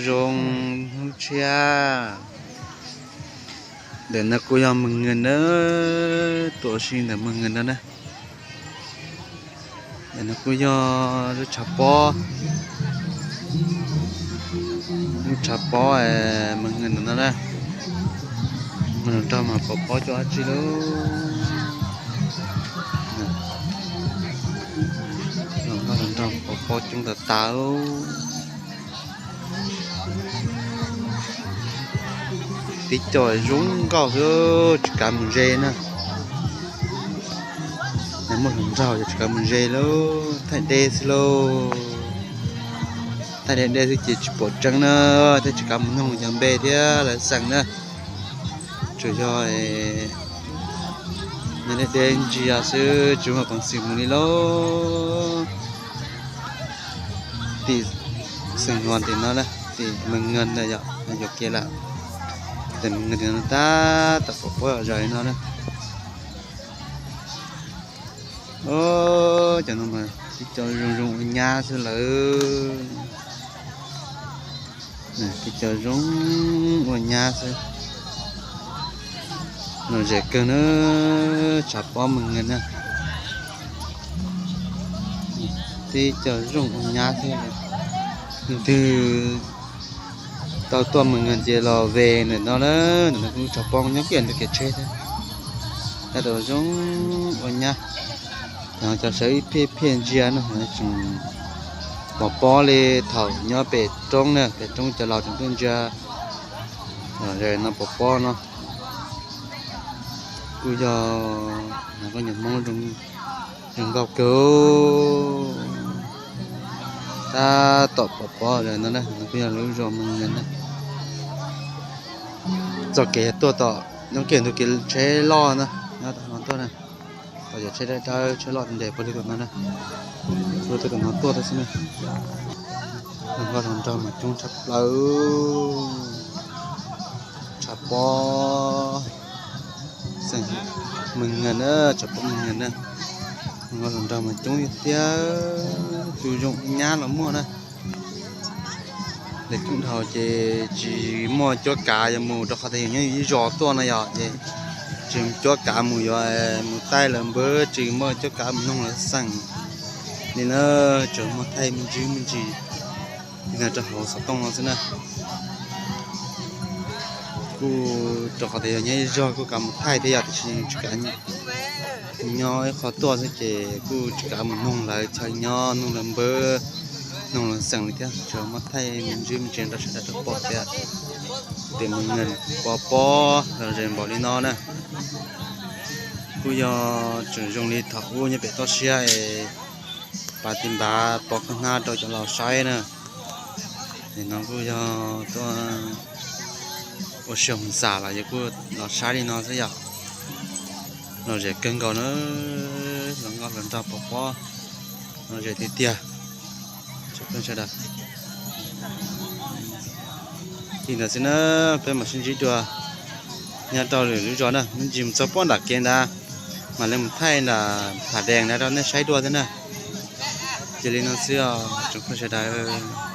Zoo hnub tshiab. Ntawm no kuj yog Mws Nws na, tuaj ua si ntawm Mws Nws no na. Ntawm no kuj yog lub tshav pob, lub tshav pob Mws Nws ntawm no na. Mus nrog mas pov pob coob dab tsi lauj. Nrog pov pob coob tas tas. Tib co zoo nkauj xwb, tsis kav mus ze na. Muaj hluas nraug yog tsis kav mus ze lauj, thaij deb xwb lauj. Thaij deb deb xwb ces tsis pom tseeb na, thiaj tsis kav mus noog cov npe thiab lawv xeem na. Tsuas yog nyob deb deb ntsia xwb, tsis muaj peev xwm mus li lauj. Tim xeem Huas tim no, tim Mws Nws ntawd yog yuam kev lawm. Tim Mws Nws tim no tab tom pom pob zom zaws li no na. Cov no mas tib co zoo zoo ua nyab xwb lawm. Tib co zoo ua nyab xwb. Lom zem kawg na, tshav pob Mws Nws na. Tib co zoo ua nyab xwb. Leej twg tau tuaj Mws Nws ces los ve ntawm no na, ntawm no kuj tshav pob nyob kiag ntug kev tsheb thiab. Tab tom zoo ua nyab. Cov sawv ib phiaj phiaj ntsia no tseem pom pob li thaum nyob pem roob na, pem roob cov laus tseem tuaj ntsia. Lom zem no pom pob no kuj yog koj niag Hmoob zoo nkauj kawg. Tab tom pom pob zom zaws no na, no kuj yog lub zos Mws Nws na. Txoj kev yog tuaj tom nyob kiag ntug kev tsheb loj na, nyob tom no tuaj na. Tom yog tsheb dawb dawb tsheb loj nres puag li tom no na. Tuaj tom no tuaj xwb na. Hluas nkauj hluas nraug mas coob tshaj plaws. Tshav pob xeem Mws Nws na, tshav pob Mws Nws na. Hluas nkauj hluas nraug mas coob tiag tiag, tus zoo ua nyab los muaj na. Lawv coob dhau ces tsis muaj cuab kav yuav mus rau qhov tias yus nyob yus ib zos tuaj no yog ces tsis muaj cuab kav mus yuav mus taij lawv npawb, tsis muaj cuab kav mus noog lawv xeem li na, tsuas muaj thaij me ntsis me ntsis li no rau hauv xov tooj no xwb na. Kuj rau qhov tias yog nyob ib zos kuj kav mus thaij thiab yog tiam sis tsis kav, nyob ib qho tuaj xwb ces kuj tsis kav mus noog lawv chaw nyob, noog lawv npawb, noog lawv xeem li thiab, tsuas muaj thaij me ntsis me ntsis rau sawv daws tau pom tias tim Mws Nws pov pob lom zem npaum li no na. Kuj yog tseem zoo li thaum ub nyob pem toj siab es pas tis npav pov khaub hnab rau cov laus saib na. Nim no kuj yog tuaj ua si hoo xam los yog kuj los saib li no xwb yom. Lom zem kawg nkaus na, hluas nkauj hluas nraug pov pob lom zem tiag tiag. Sawv daws, li ntawd xwb na, peb mam sib ntsib dua nyob rau lwm lub zos na, me ntsis mus txog pob nram kev ntawd mam li mus thaij nram Pham Dees ntawd rau nej saib dua thiab na. Ces li no xwb os tsoom phooj ywg sawv daws.